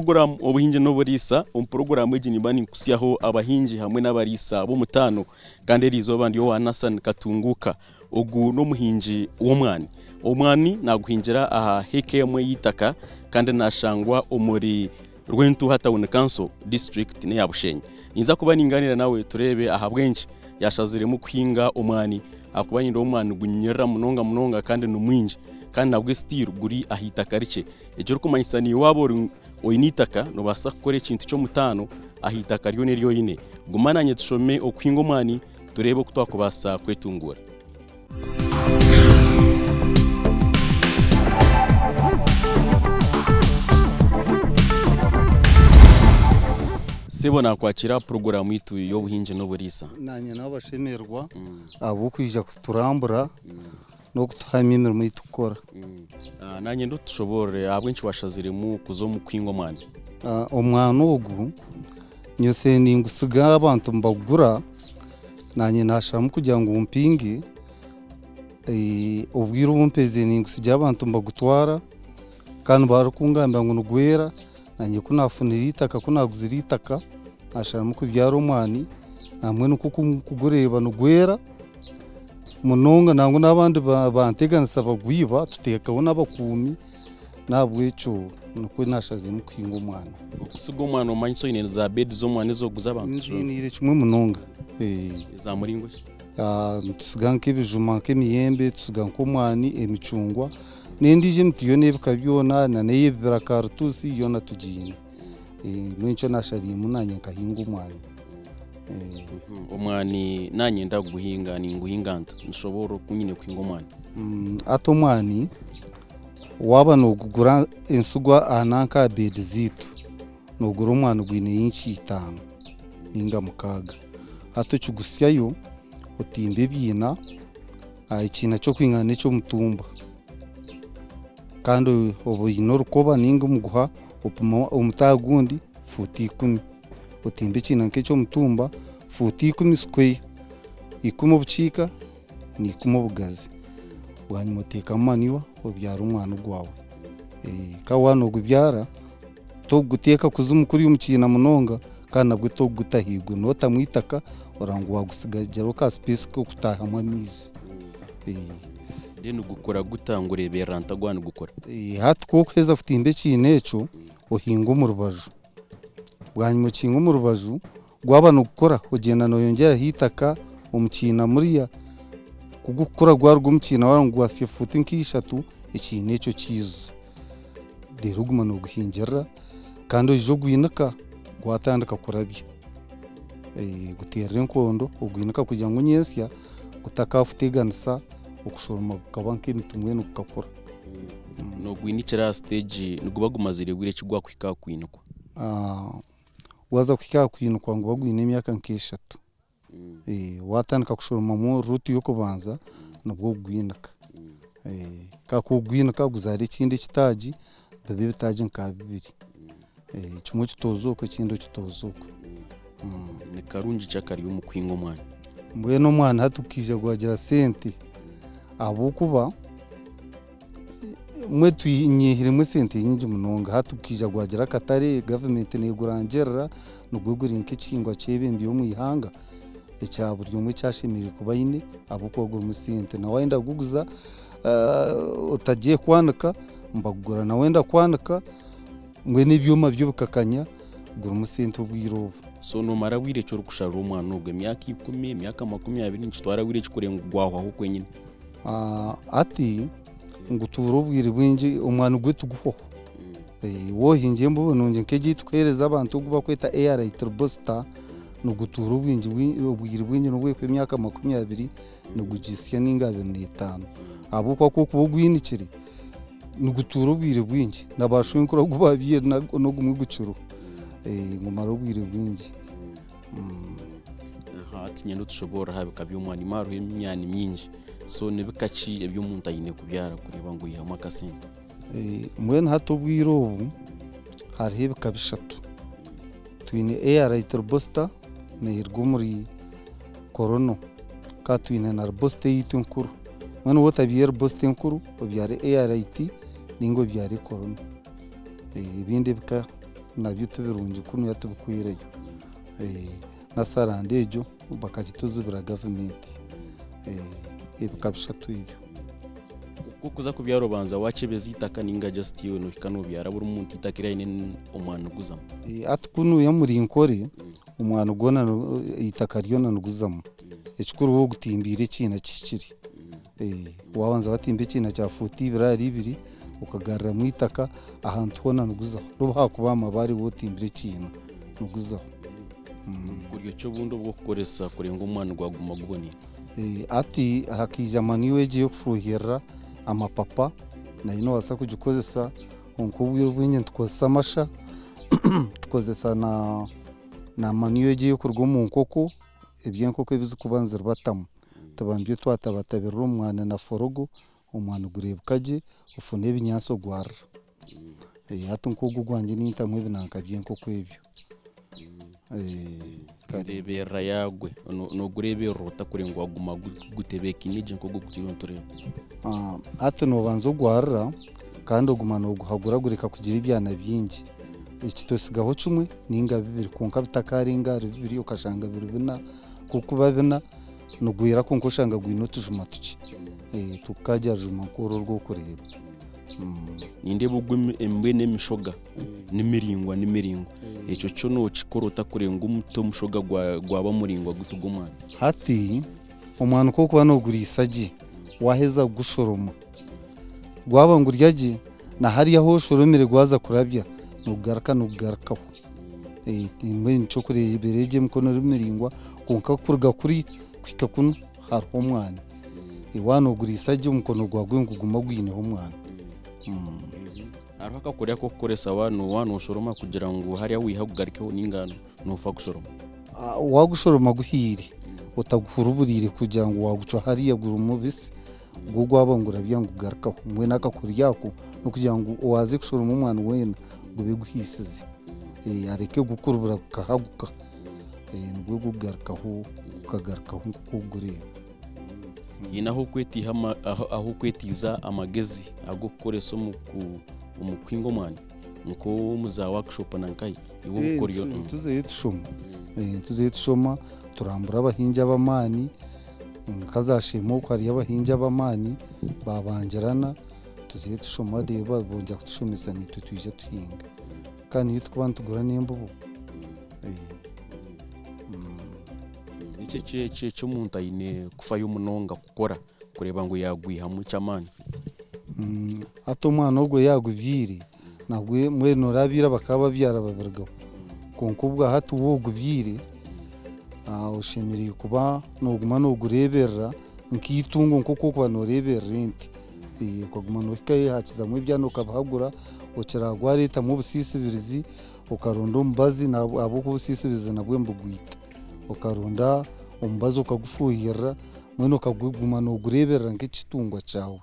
Puroguraamu Obuhingi n'Oburiisa. Omu puroguraamu egi nimba ninkuhitsyaho abahingi hamwe n'abariisa b'omutaano kandi eri izooba ndi owa Nathan Katunguuka. Ogu n'omuhingi w'omwani. Omwani naaguhingira aha heeka emwe y'eitaka kandi naashangwa omuri Rwentuuha Town Council, disiturikiti n'eya Bushenyi. Ninza kuba ningaaniira nawe tureebe ahabw'enki yaashaziremu kuhinga omwani ahakuba nindeeba omwani nigunyirira munonga munonga kandi ni mwingi kandi nabwo still guri aha itaka rikye. Ekirikumanyisa naiwe waaba oine eitaka noobaasa kukora ekintu ky'omutaano aha itaka ryona eri oine. Guma naanye tushome okuhinga omwani tureebe oku twakubaasa kwetunguura. Sebo nakwakira aha puroguraamu yaitu y'obuhingi n'oburiisa. Naanye nabashemererwa ahabw'okwija kuturambura n'okutuhamya emirimo ei turikukora. Naanye nda otushoboorore ahabw'enki washaziremu kuza omu kuhinga omwani. Omwani ogu nyose ningusiga abantu nibagugura, naanye nasharamu kugira ngu mpinge, obwire obu mperize ningusigira abantu nibagutwara kandi barikungambira ngu nigwera, naanye ku naafunire eitaka ku naaguzire eitaka nasharamu kubyara omwani nambwenu nk'oku ndikugureeba nigwera munonga nangwa n'abandi banteganisa bagwiba tuteekaho n'abakuumi n'ahabw'ekyo nikwo naashaziremu kuhinga omwani. Okusiga omwani omanyise oine za bedi z'omwani ezi orikuguza abantu? Nziiniire kimwe munonga. Eza muringo ki? Nitusiga nk'ebijuma nk'emiyembe, tusiga nk'omwani, emicungwa n'endiijo emiti yoona ey'ebika byona n'ey'ebibira karituusi yoona tugiine. Mbwenu nikyo naashariiremu naanye nkahinga omwani. Omwani naanyenda kuguhinga ninguhinga nta? Nshoboorora oku nyine kuhinga omwani. Hati omwani waaba noogugura ensigo aha nanka aha beedi zaitu, noogura omwani gwine inci itaano ninga mukaaga. Hati okigusyayo otimba ebiina, ekiina ky'okwingana n'eky'omutumba kandi oba oine orukoba ninga omuguha opima omuti aha gundi fuuti ikumi. Otimba ekiina nk'eky'omutumba fuuti ikumi sikweya, ikumi obukiika n'ikumi obugazi. Bwanyima oteekamu manure obyara omwani gwawe. Kandi waaba noogubyara tokuguteeka kuzimu kuriya omu kiina munonga kandi nabwo tokuguta ahaiguru, nootamu eitaka oreba ngu waagutsigaho ka space k'okutaahamu amaizi. Then gukura guta ngureeberera nta gwaba nigukura? Hati ku orikuheeza kutimba ekiina ekyo, ohinga omu rubaju. Bwanyima okihinga omu rubaju, gwaba nigukura ogyenda nooyongyeraho eitaka omu kiina muriya, ku gurikukura gwaruga omu kiina wareeba ngu gwahitsya fuuti nka ishatu, ekiina ekyo okiijuza. Reero oguma nooguhingirira kandi oije ogwinika gwatandika kurabya. Guteerera enkondo ogwinika kugira ngu nyentsya gutakakuteganisa okushoroma gukaba nk'emiti mbwenu gukakura. Noogwinikira aha siteegi niguba gumazire bwire ki gwakuhika aha kwinikwa? Waaza kuhika aha kwinikwa niguba gwine emyaka nk'eshatu. Waatandika kushoromamu ruutu y'okubanza nibwo orikugwinika. Ka ku orikugwinika guzaara ekindi ekitaagi biba ebitaagi nka bibiri. Kimwe okitooza oku ekindi okitooza oku. Ni karungi ki akari omu kuhinga omwani? Mbwenu omwani hati gukaija gwagira sente ahabw'okuba Imwe twinyihiiremu esente nyingi munonga hati gukaija gwagira akatare gavumenti neegurangirira nigwo guri nk'ekihingwa kyebembire omu ihanga ekya buri omwe eki ashemereire kuba aine ahabw'okuba gurimu sente. Na waayenda kuguguza otagiire kwanika nibagugura na waayenda kwanika mbwenu ebyoma byo bikakanya gurimu sente obwire obu. So noomara bwire ki orikusharura omwana ogwo? Emyaka ikumi, emyaka 20 nikitwara bwire ki kureeba ngu gwahwaho kwenyine? Hati ngutuura obwire bwingi omwani gwe tiguhwaho. Wohinga embibo nungi nk'egi ei turikuheereza abantu ogu barikweta ARIT Robusta nigutuura obwire bwingi n'obu erikuba emyaka 20 nigugisya ninga 25 ahabw'okuba ku orikuba ogwinikire nigutuura obwire bwingi na baashwenkuru ogu baabyire n'ogumwe gukiriho nigumara obwire bwingi. Hati niinyenda otushoboorore aha bika by'omwani. Imwe hariho emyani mingi, so ni bika ki ebi omuntu aine kubyara kureeba ngu oihamu akasente? Mbwenu hati obwire obu hariho ebika bishatu. Twine ARIT Robusta neeruga omuri Korono kandi twine na Robusta eyaitu enkuru. Mbwenu waaba otabyire Robusta enkuru, obyare ARIT ninga obyare Korono. Ebindi ebika. nabyo tibirungi kunuya tibikwireyo. Na saranda egyo bakagituzibira gavumenti. Ebika bishatu ebyo. Kukuza kubyara obanza wakyebeza eitaka ninga just iwe nohika nobyara buri muntu eitaka eri aine omwani guzamu? Hati kunuya omuri Nkore omwani gwona eitaka ryona niguzamu. Ekikuru waaba ogutimbiire ekiina kihikire. Wabanza watimba ekiina kya fuuti ibiri ahari ibiri okagaruramu eitaka ahantu hoona niguzaho. Nobu hakuba aha mabaare waaba otimbire ekiina niguzaho. Obukoryo ki obundi obw'okukoresa kureeba ngu omwani gwaguma guboneire? Hati hakaija manure egi ey'okufuuhirira amapapa nayo noobaasa kugikozesa kwonka obwire obwingi nitukozesa amasha, tukozesa na manure egi erikuruga omu nkoko, eby'enkoko ebi zirikuba niziribatamu tuba nibyo twatabatabirira omu mwani na forogo, omwani gureebeka gye ofune ebinyaatsi ogwarira. Hati nk'ogu ogwangye nintamu ebinanka by'enkoko ebyo. Endeeberera yaagwe noogureeberera ota kureba ngu gwaguma gutebeekaine gye nk'ogu ogu turiyo nitureeba? Hati noobanza ogwarira kandi oguma nooguhagura gureka kugira ebyana bingi. Eki tosigaho kimwe ninga bibiri kwonka bitakarenga ahari bibiri okashanga biri bina, ku kuba bina nigwera kwonka oshanga gwine otujuma tukye tukagira rujuma nk'oru oru orikureeba. Nindeeba ogu mbwenu emishoga nimiraingwa nimiraingwa ekyo kyo nokikora ota kureba ngu omuti omushoga gwaba muraingwa guti gw'omwani? Hati omwani ku orikuba nooguriisa gye waaheza kugushoroma gwaba nigurya gye na hariya ahu oshoromire gwaza kurabya nigugaruka nigugarukaho. Mbwenu nikyo orikureebera egi emikono eri miraingwa kwonka kuruga kuri kuhika kunu hariho omwani. Waaba nooguriisa gye omukono gwawe niguguma gwineho omwani. Hariho akakoryo ak'okukoresa waaba nooshoroma kugira ngu hariya wiiha gugarukeho ninga noofa kushoroma? Waagushoroma guhiire otaguhuruburiire kugira ngu waagucwa hariya guri mubisi gwo gwaba nigurabya nigugarukaho. Mbwenu akakoryo ako n'okugira ngu waaza kushoroma omwani weena gube guhiisize areke kugukurubura gukahaguka nibwo gugarukaho gukagarukaho nk'oku orikugureeba. Haine ahu okwetiiza amagezi ag'okukoresa omu kuhinga omwani nk'omu za workshop na nkahi iwe obukoryo? Tuzeyo tushoma, tuzeyo tushoma turambura abahingi ab'amaani nka za Sheema okwo hariyo abahingi ab'amaani babangirana tuzeyo tushoma reero bongyera kutushomesa naitwe twija tuhinga kandi niyo turikuba nitugura n'embibo. Niki eki omuntu aine kufayo munonga kukora kureeba ngu yaagwihamu eky'amaani? Hati omwana ogwo yaagubyaire nabwe mbwenu orabiire bakaba babyara babirugaho kwonka obwa hati waaba ogubyaire oshemereire kuba nooguma noogureeberera nk'eitungo nk'oku orikuba nooreeberera ente. Okaguma noohikayo hakizamu ebyana okabihagura, okira gwareetamu obusisibirizi okaronda omubazi ahabw'okuba obusisibirizi nabwo nibugwita. Okaronda omubazi okagufuhirira mbwenu okaguma noogureeberera nk'ekitungwa kyawe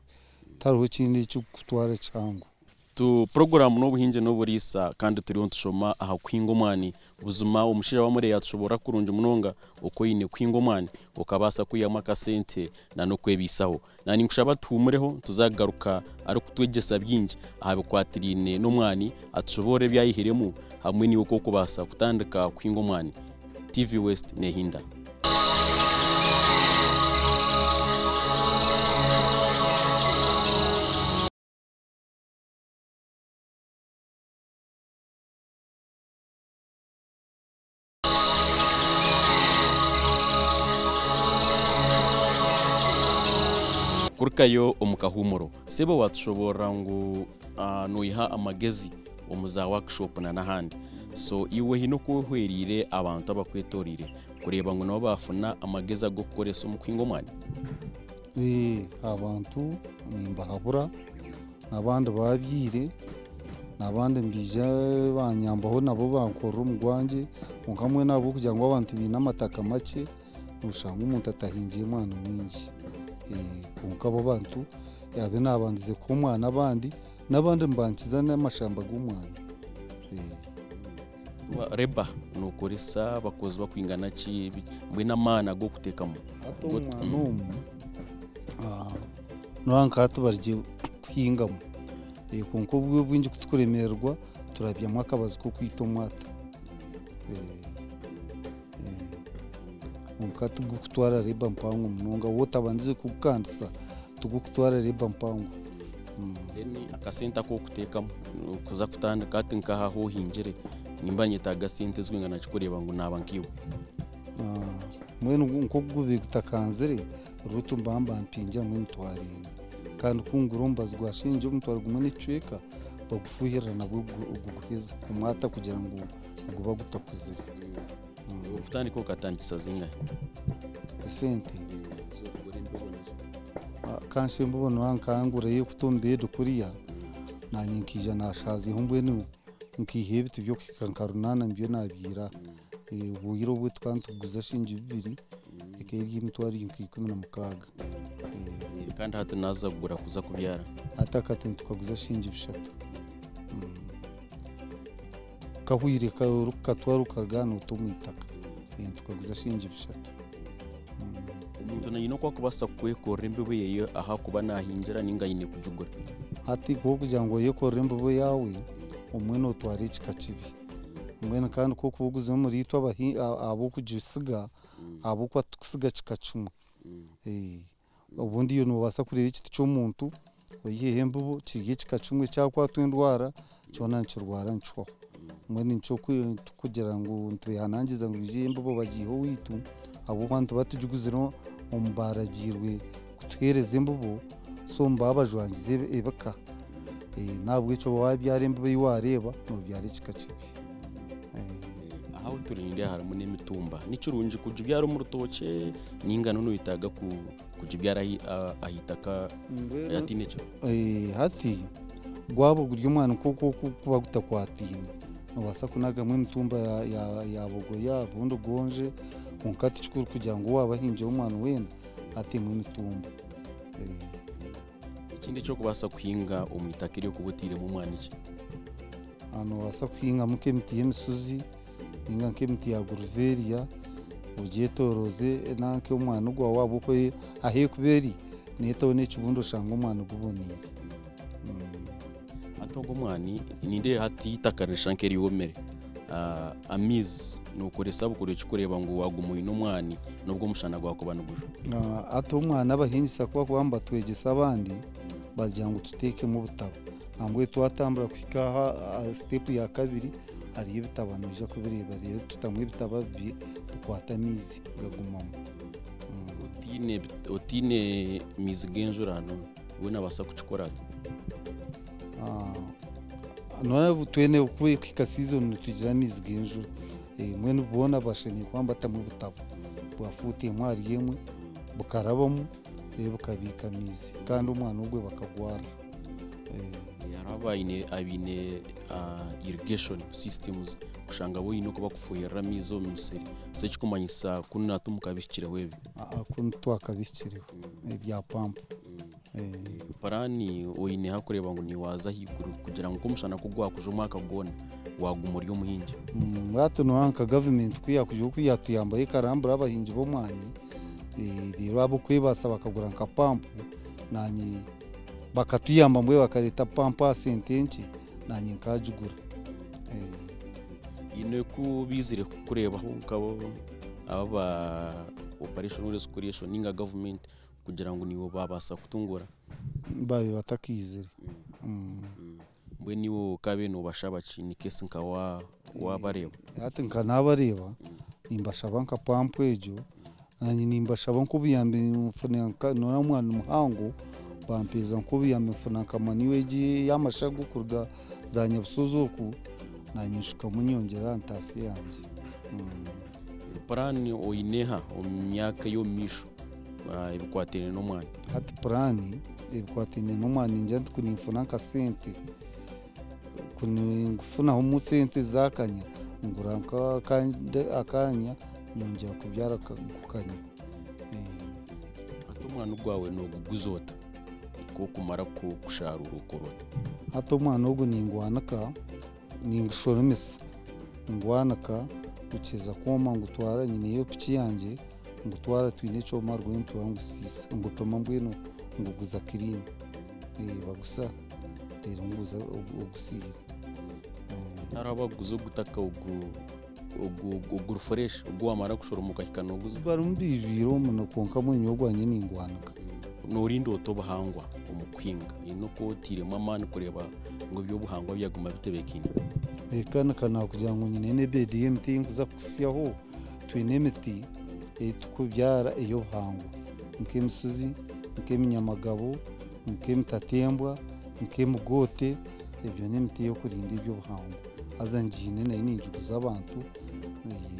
tihariho ekindi ekirikukutwara kihango. Tu puroguraamu n'obuhingi n'oburiisa kandi turiyo nitushoma aha kuhinga omwani. Buzima omushaija wamwe yatushoborora kurungi munonga oku oine kuhinga omwani okabaasa kwihamu akasente n'okwebaisaho. Ninkushaba tuhumureho tuzagaruka arikutwegyesa bingi aha bikwatiraine n'omwani atushoborore ebi ayihiremu hamwe n'iwe oku orikubaasa kutandika kuhinga omwani. TV West nehinda. Kurukayo omu kahuumuro sebo watushoborora ngu noiha amagezi omu za workshop na n'ahandi, so iwe haine oku ohwereire abantu abakwetoreire kureeba ngu nabo baafuna amagezi ag'okukoresa omu kuhinga omwani? Abantu nimbahabura n'abandi babyaire n'abandi nibaija banyambaho nabo bankorera omu gwangye kwonka mbwenu ahabw'okugira ngu abantu baine amataka makye noshanga omuntu atahingire omwani mwingi kwonka abo abantu abu nabandize kuha omwani abandi n'abandi nibankiza n'amashamba g'omwani. Reba nokoresa abakozi bakwingana ki mbwenu amaani ag'okuteekamu? Hati omwani omu noreeba nka hati barigye kuhingamu kwonka obwire obwingi kutukuremererwa Turabyamu akabazi k'okwita omwata. Kwonka tigurikutwara labour mpango munonga waaba otabandize kugukandisa tigurikutwara labour mpango. Then akasente ak'okuteekamu kuza kutandika hati nkaha ahu ohingire nimba ninyetaaga sente ezirikwingana ki kureeba ngu naaba nkaiwe? Mbwenu nk'oku gubaire gutakanzire ruutu mba mba mpingire mbwenu emitwaro ena. Kandi ku ngura omubazi gwa shiringi omutwaro gumwe n'ekicweka bagufuuhirira nabwo guguheza omwata kugira ngu guba gutakuzire. Okutandika okatandikisa zingahi? Esente? Kansha embibo noreeba nkangura ey'okuta omu beedi kuriya naanye nkaija naashazyaho mbwenu nkaihaho ebiti by'okuhika nka runaana nibyo naabyira aha. Obwire obwo tukaba nituguza shiringi bibiri ekaba eri emitwaro nka 16. Kandi hati naaza kugura kuza kubyara? Hati akati nitukaguza shiringi bishatu. Kahwire orikukatwara okaruga noota omu itaka nitukaguza shiringi bishatu. Omuntu naine oku arikubaasa kwekorera embibo ye ahakuba naahingira nainga aine kugigura? Hati kugira ngu oyekorere embibo yaawe obumwe nootwara ekika kibi. Mbwenu kandi ku orikuba oguzire omuri itwe ab'okugisiga ahabw'okuba titukusiga kika kimwe. Obundi iwe noobaasa kureeba ekiti ky'omuntu oyiheho embibo kiri ekika kimwe kyakwatwa endwara kyona nikirwara nikihwaho. Mbwenu nikyo turikugira ngu nitubehanangiriza ngu baije embibo bagiihe owaitu ahabw'okuba nituba tugiguzire omu baaragiirwe kutuheereza embibo so nibaba bajwangize ebika. N'ahabw'ekyo waabyara embibo ei waareeba noobyara ekika kibi. Aha ahu turi nindeeba harimu n'emitumba. Ni kirungi kugibyara omu rutookye nainga noyetaaga kugibyara aha itaka ahataine kiro? Hati gwaba guri omwani nk'oku ogurikuba gutakwataine noobaasa kunagamu emitumba ya bogoya obundi gonje kwonka ti kikuru kugira ngu waaba ohingire omwani weena hateemu emitumba. Ekindi eki orikubaasa kuhinga omu itaka eri orikuba otairemu omwani ki? Noobaasa kuhingamu nk'emiti y'emishuzi ninga nk'emiti ya guruveriya ogyetoroze nanka omwani gwawe ahabw'okuba ahu erikuba eri neetaho n'ekibundi oshanga omwani guboneire. Hati ogu omwani nindeeba hati eitaka nirishusha nk'eryomire, amaizi nookoresa bukuru ki kureeba ngu waaguma oine omwani n'obu omushana gwakuba nigujwa? Hati omwani abahingisa ku barikuba nibatwegyesa abandi bagira ngu tuteekemu obutaba. Nambwenu twatambura kuhika aha siteepu ya kabiri hariyo ebitaba noija kubireeba reero tutamu ebitaba bikwata amaizi gagumamu. Otaine maizi g'enjura we naabaasa kukikora ata? Noreeba twine kuhika sizoni nitugira amaizi g'enjura mbwenu boona bashemereire kuba nibatamu obutaba bwa fuuti emwe ahari emwe bukarabamu reero bukabiika amaizi kandi omwani ogwe bakagwarira. Hariho abaine irrigation systems kushanga bo oine oku barikufuhirira amaizi omu misiri so ekirikumanyisa kunu hati mukabihikireho ebyo? Kunu titwakabihikireho ebya pampu. Puraani oine kureeba ngu niwaaza ahaiguru kugira ngu nk'omushana ku gwakuja omwaka gwona waaguma ori omuhingi? Hati noreeba nka gavumenti ku yaakugira oku yaatuyambaho ekarambura abahingi b'omwani reero ab'okwebaasa bakagura nka pampu naanye bakatuyamba mbwenu bakareeta pampu aha sente nkye naanye nkagigura. Haine ku baizire kukureebaho nkabo aba operation rescue ninga gavumenti kugira ngu niiwe baabaasa kutunguura? Baabaire batakaizire. Mbwenu iwe okaabaire noobashaba ki in case nka waabareeba? Hati nka naabareeba nimbashaba nka pampu egyo naanye nimbashaba nk'obuyambi noreeba omwani muhango bampeereza nk'obuyambi nfuna nka manure egi ey'amashago kuruga za Nyabusozi oku naanye nshukamu nyongyera aha ntaasya yangye. Puraani oine eha omu myaka ey'omu maisho ebikwatiraine n'omwani? Hati puraani ebikwatiraine n'omwani ningira nti ku ninfuna nka sente ku ninfunamu sente zaakanya ngura akanya nyongyera kubyara gukanya. Hati omwani gwawe nooguguza ota ku okumara kusharuura okora ota? Hati omwani ogu ningwanika ningushoromesa ngwanika gukiza kwoma ngutwara nyineyo piki yangye ngutwara twine ekyoma ruguru nituba ngusiisa ngupima mbwenu nguguza kiriini bagusa reero nguza ogusiire. Hariho abakuguza ogutaka ogu ogu oguri fresh ogu wamara kushoroma okahika noguza. Barimu baijwire omu kwonka mbwenu nyowe ogwangye ningwanika. Norinda ota obuhangwa omu kuhinga? Haine oku oteiremu amaani kureeba ngu eby'obuhangwa byaguma bitebekaine? Eka ka nakugira ngu nyine n'ebeedi y'emiti ei nkuza kuhitsyaho, twine emiti ei tukubyara ey'obuhangwa nk'emishuzi, nk'eminyamagabo, nk'emitatembwa, nk'emigoote, ebyo n'emiti y'okurinda eby'obuhangwa. Haza ngiine nayo ningiguza abantu,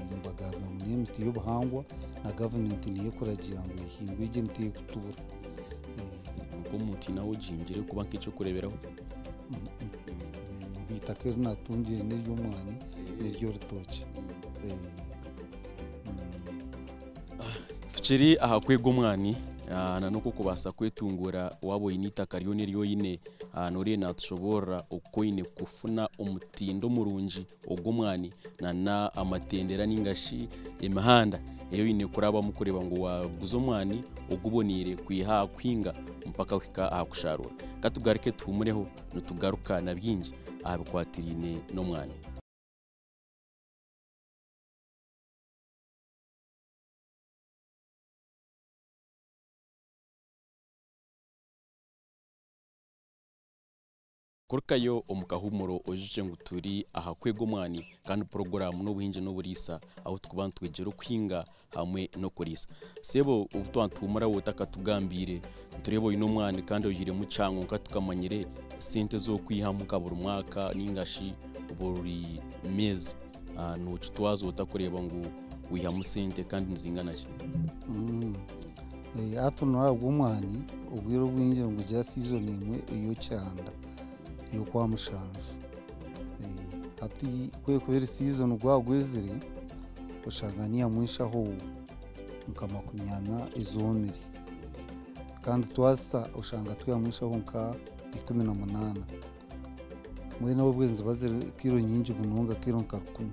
nibagamba ngu n'emiti y'obuhangwa na gavumenti niyo ekuragiira ngu ehingwe egi emiti erikutuura. Nk'omuntu haine ahu ogihingire kuba nk'ekyokureeberaho? Eitaka eri naatungire n'ery'omwani n'ery'orutookye. Tukiri aha kwega omwani na n'oku okubaasa kwetunguura waaba oine eitaka ryona eri oine, noreeba natushoboorora oku oine kufuna omutindo murungi ogw'omwani na amatendera ningashi emihanda ei oine kurabamu kureeba ngu waguza omwani oguboneire kwiha aha kuhinga mpaka kuhika aha kusharuura. Katugaruke tuhumureho nitugaruka na bingi aha bikwatiraine n'omwani. Kurukayo omu kahuumuro oijukye ngu turi aha kwega omwani kandi puroguraamu n'obuhingi n'oburiisa ahu turikuba nitwegyera okuhinga hamwe n'okuriisa. Sebo obu twatuhuumura waaba otakatugambiire nitureeba oine omwani kandi oihiremu kihango nka tukamanyire sente ez'okwihamu nka buri mwaka ninga shi buri meezi nookitwaza ota kureeba ngu wihamu sente kandi nizingana ki? Hati nooraba omwani obwire obwingi nigugira season emwe ey'ekyanda ey'okwa mushanju. Hati ku erikuba eri season gwaba gwezire oshanga niihamu enshaho nka 40 ezoomire kandi twazisa oshanga twihamu enshaho nka 18. Mbwenu obwe niziba ziri kiro nyingi munonga kiro nka 1000.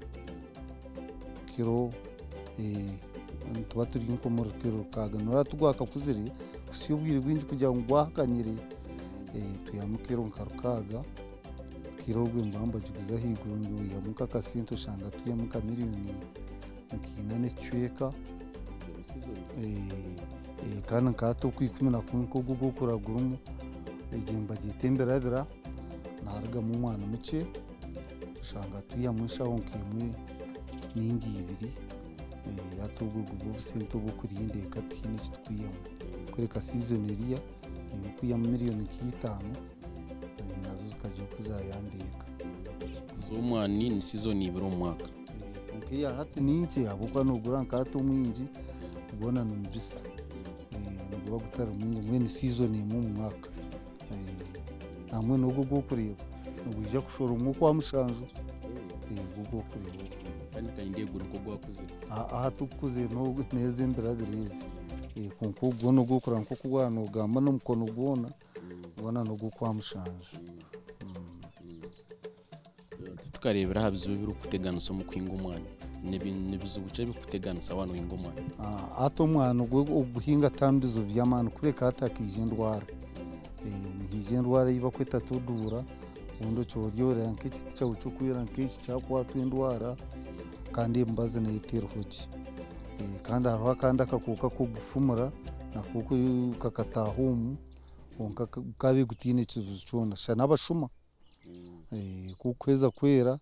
Kiro nituba turi nk'omuri kiro 600 noreeba tigwakakuzire kuhitsya obwire bwingi kugira ngu gwahakanyire twihamu kiro nka 600 kiro obwe nibaba nibagiguza ahaiguru noihamu nk'akasente oshanga twihamu nka miriyoni nka ina n'ekicweka kandi nka hati okwa 11 nk'ogu ogw'okura gurimu egi nibagyeta embirabira niharugamu omwani mukye oshanga twihamu enshaho nk'emwe ninga ibiri hati obwo guba obusente obw'okurinda eka tihaine eki turikwihamu kureka season eriya niyo okwihamu miriyoni nka itaano nazo zikagira oku zaayamba eka. So omwani ni season ibiri omu mwaka? Kwonka eya hati ni nkye ahabw'okuba noogura nka hati omwingi gwona ni mubisi niguba gutari mwingi mbwenu season emwe omu mwaka. Hamwe n'ogu ogw'okureeba nigwija kushoromwa okwa mushanju ogu ogw'okureeba ogu. Kandi kayindiye guri nk'ogwakuzire? Aha tigukuzire n'ezi embirabira ezi kwonka ogu gwona ogw'okureba nk'oku waaba noogamba n'omukono gwona, gwona n'ogw'okwa mushanju. Tukareebera aha bizibu ebirikukuteganisa omu kuhinga omwani. Ni bizibu ki ebirikukuteganisa waaba noohinga omwani? Hati omwani oguhinga tiharimu bizibu by'amaani kureka hati hakaija endwara. Nihaija endwara ei barikweta tuduura obundi okyoryorera nk'ekiti kyawe ky'okwera nk'eki kyakwatwa endwara kandi emibazi nayo teriho gye. Kandi hariho akandi akakooko ak'okugufumura nako kakataaha omu kwonka gukaba gutaine kizibu kyona shana n'abashuma kukuheza kwera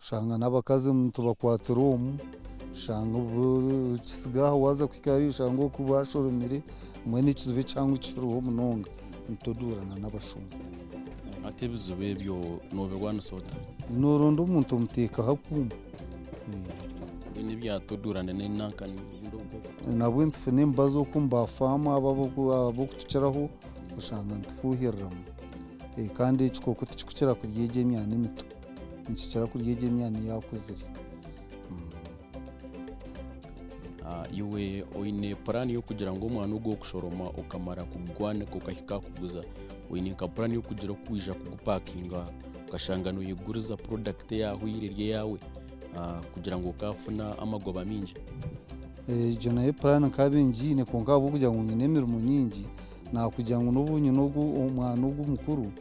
oshanga n'abakazi nitubakwatira omu oshanga okisiga aho waaza kuhika hariya oshanga oku bashoromire mbwenu ekizibu ekihango kiriho munonga nituduurana n'abashuma. Hati ebizibu ebyo noobirwanisa ota? Nooronda omuntu omuteekaho akuuma. Mbwenu ebya tuduurana n'enanka Nabwe nitufuna emibazi oku omu bafaamu abo ab'okutukiraho oshanga nitufuhiriramu kandi ekikooko tikikukira kurya egi emyani emito nikikira kurya egi emyani eyakuzire. Iwe oine puraani y'okugira ngu omwani ogu orikushoroma okamara kugwanika okahika aha kuguza, oine nka puraani y'okugira oku waija kugupakinga okashanga nooyeguriza product eyaahweire eri eyaawe kugira ngu okaafuna amagoba maingi? Egyo nayo puraani nkaaba ngiine kwonka ahabw'okugira ngu nyine emirimo nyingi nakugira ngu n'obu nyine ogu omwani ogu mukuru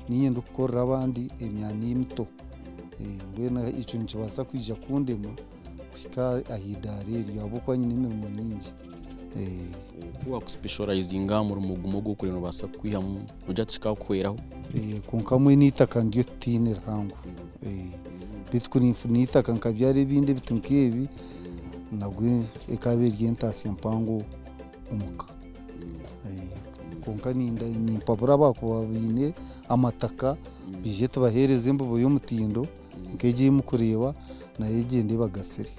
niinye ndikukorera abandi emyani emito. Mbwenu ekyo nikibaasa kwija kundema kuhika aha idaara eryo ahabw'okuba nyine emirimo mingi. Ku waakuspecializinga aha murimo gumwe ogu orikureeba noobaasa kukwihamu noogira oti kikaakuhweraho? Kwonka mbwenu eitaka niryo tutaine rihango. Beitu ku ninfuna eitaka nkabyara ebindi ebiti nk'ebi, nabwe ekaaba eri entaasya mpango omuka. Kwonka nimpabura abakuba baine amataka baije tubaheereze embibo y'omutindo nk'egi ei murikureeba nayo egyende ebagasire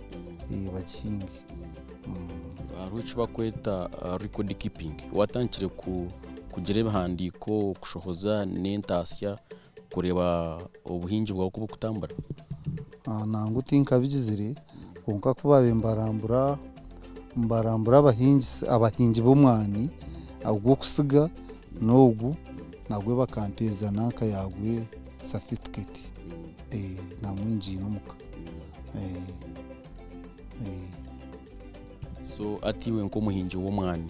bagihinge. Hariho eki barikweta record keeping, waatandikire kugira ebihandiiko kushohoza n'entaasya kureeba obuhingi bwawe oku burikutambura? Nangwa tinkabigizire kwonka ku baabaire nibarambura nibarambura abahingi b'omwani ogw'okusiga n'ogu nagwo bakampeereza nanka yagwe certificate namwe ngiine omuka. So hati iwe nk'omuhingi w'omwani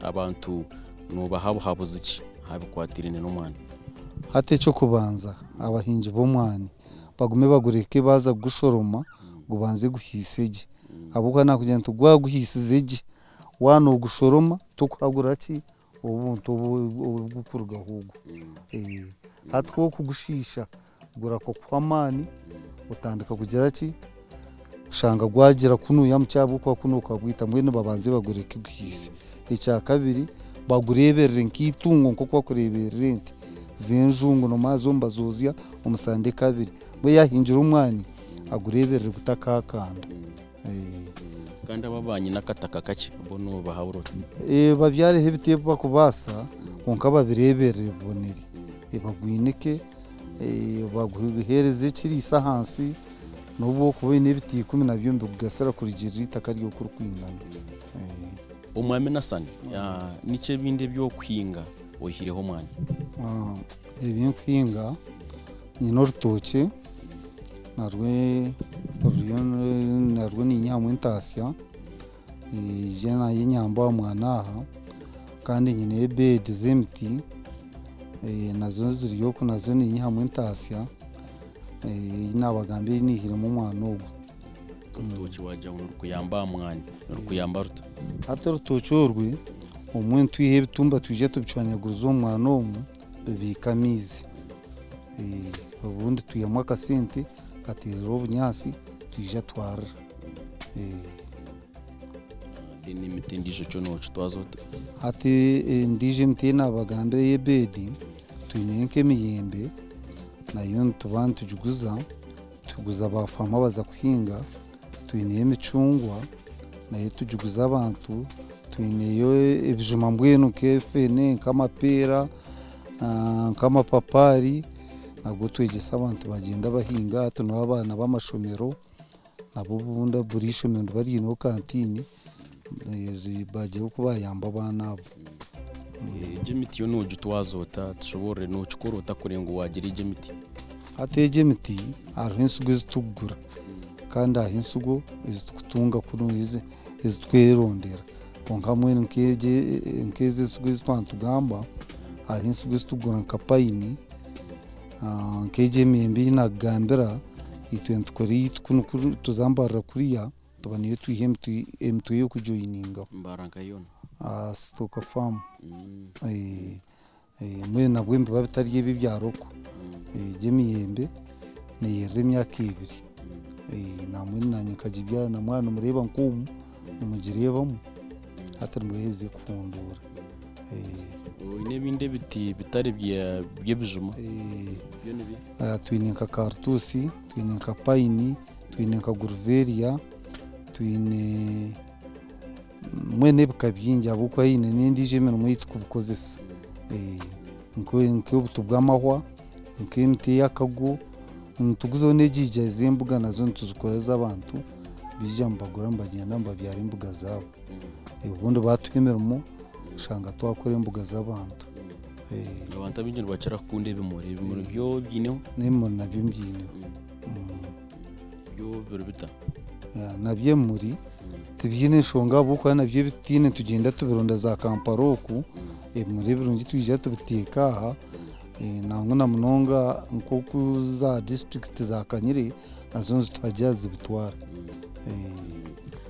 abantu noobaha buhabuzi ki aha bikwatiraine n'omwani? Hati eky'okubanza abahingi b'omwani bagume bagureke baaza kugushoroma gubanze guhiise gye ahabw'okuba naakugira nti gwaba guhiisize gye waaba noogushoroma tokuhagura ki obuntu oburikurugaho obwo. Hati ku orikugushiisha gurakuha amaani otandika kugira ki kushanga gwagira kunuya mukye ahabw'okuba kunu okagwita mbwenu babanze bagureke guhiise. Ekyakabiri bagureeberere nk'eitungo nk'oku barikureeberera ente z'enjungu noomanya zo nibazoozya omu sande kabiri. Mbwenu yaahingire omwani agureeberere gutakakanda. Kandi abo abanyine akataka kakye bo noobahabura ota? Babyareho ebiti ebi barikubaasa kwonka babireeberere bibonere. Bagwinike, baguheereze ekiriisa ahansi n'obu orikuba oine ebiti ikumi nabyo nibikugasira kurugiirira eitaka ryawe oku ririkwingana. Omwami Nasani, niki ebindi ebi orikuhinga oihireho omwani? Ebi nkuhinga nyine orutookye narwo narwo ninyihamu entaasya eija nayo enyamba aha mwana aha kandi nyineyo ebeedi z'emiti nazo ziri oku nazo ninyihamu entaasya ei naabagambira ei niihiremu omwana ogu. Orutookye waagira ngu nirukuyamba aha mwani, nirukuyamba ruta? Hati orutookye orwe obumwe nitwiha ebitumba twija tubicwanyaguriza omu mwana omu bibiika amaizi. Obundi twihamu akasente kateerera obunyaatsi twija twarira. Then emiti endiijo kyo nookitwaza ota? Hati endiijo emiti ei naabagambira ey'ebeedi twineyo nk'emiyembe nayo nituba nitugiguza, tuguza baafaama baza kuhinga, twineyo emicungwa nayo tugiguza abantu, twineyo ebijuma mbwenu nk'efene, nk'amapeera, nk'amapapaari nabwo twegyesa abantu bagyenda bahinga hati n'abaana b'amashomero nabo obundi buri ishomero niriba riineho kantiini bagira oku bayamba abaana abo. Egi emiti yo noogitwaza ota? Tushoboorore nookikora ota kureba ngu waagira egi emiti? Hati egi emiti hariho ensigo ezi turikugura kandi hariho ensigo ezi turikutunga kunu ezi twerondera kwonka mbwenu nk'ezi ensigo ezi twaba nitugamba hariho ensigo ezi turikugura nka payini nk'egi emiyembe ei naakugambira itwe nitukora eyaitu kunu tuzambarira kuriya tuba niyo twiha emitwe y'okujoyiningaho. Mbarara nka yoona? Sitooka faamu. Mbwenu nabwe nibiba bitari ebi ebya roko. Egi emiyembe neyerera emyaka ebiri. Nambwenu naanye nkagibyara na mwaba nimureeba nk'omu nimugireebamu hati nibwo herize kuhunduura. Oine ebindi ebiti bitari by'ebijuma? Byo nibiha? Twine nka karutuusi, twine nka payini, twine nka guruveriya, twine mbwenu ebika bingi ahabw'okuba haine n'endiijo emirimo ei turikubikozesa nk'obuti bw'amahwa, nk'emiti ey'akago, nituguzaho n'egiija z'embuga nazo nituzikora ez'abantu baija nibagura nibagyenda nibabyara embuga zaabo. Obundi baatuha emirimo oshanga twakora embuga z'abantu. Abantu abaingi nibakira kukunda ebimuri, ebimuri byo obiineho? N'ebimuri nabyo mbiineho. Byo biri bita? Nabyo ebimuri tibiine nshonga ahabw'okuba nabyo ebitiine nitugyenda tubironda za Kampala oku, ebimuri ebirungi twija tubiteeka aha. Nangwa na munonga nk'oku za disiturikiti za kanyire nazo nizituhagira zibitwara.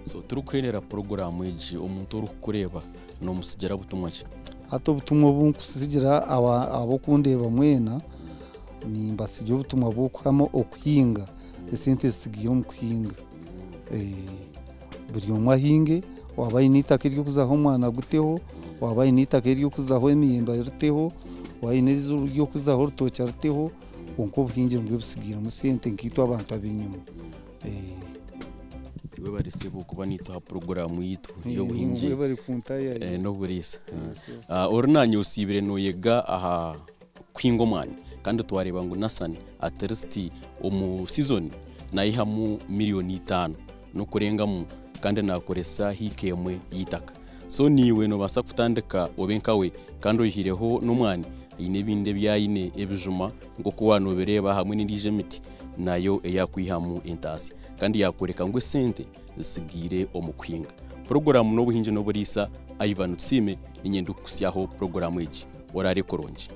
So turikuhendera puroguraamu egi omuntu orikukureeba nomutsigira butumwa ki? Hati obutumwa obu nkutsigira ab'okundeeba mwena, nimbatsigira obutumwa bw'okuhama okuhinga, esente zitsigaire omu kuhinga. Buri omwe ahinge, waaba aine eitaka ery'okuzaho omwana aguteho, waaba aine eitaka ery'okuzaho emiyembe ariteho, waaba aine ery'okuzaho orutookye aruteho, kwonka obuhingire nibwo butsigairemu sente nkaitwe abantu ab'enyima. Webare sebo kuba naitwe aha puroguraamu yaitu y'obuhingi n'oburiisa. Ori naanye osiibire nooyega aha kuhinga omwani kandi twareeba ngu Nasani at least omu sizoni naihamu miriyoni itaano n'okurengamu kandi naakoresa hiika emwe y'eitaka. So naiwe noobaasa kutandika obe nkawe kandi oyihireho n'omwani haine ebindi ebi aine ebijuma nk'oku waaba noobireeba hamwe n'endiijo emiti nayo ei arikwihamu entaasya kandi yaakworeka ngu esente zitsigaire omu kuhinga. Puroguraamu n'obuhingi n'oburiisa Ivan Tusiime niinye ndikukuhitsyaho puroguraamu egi. Oraare kurungi.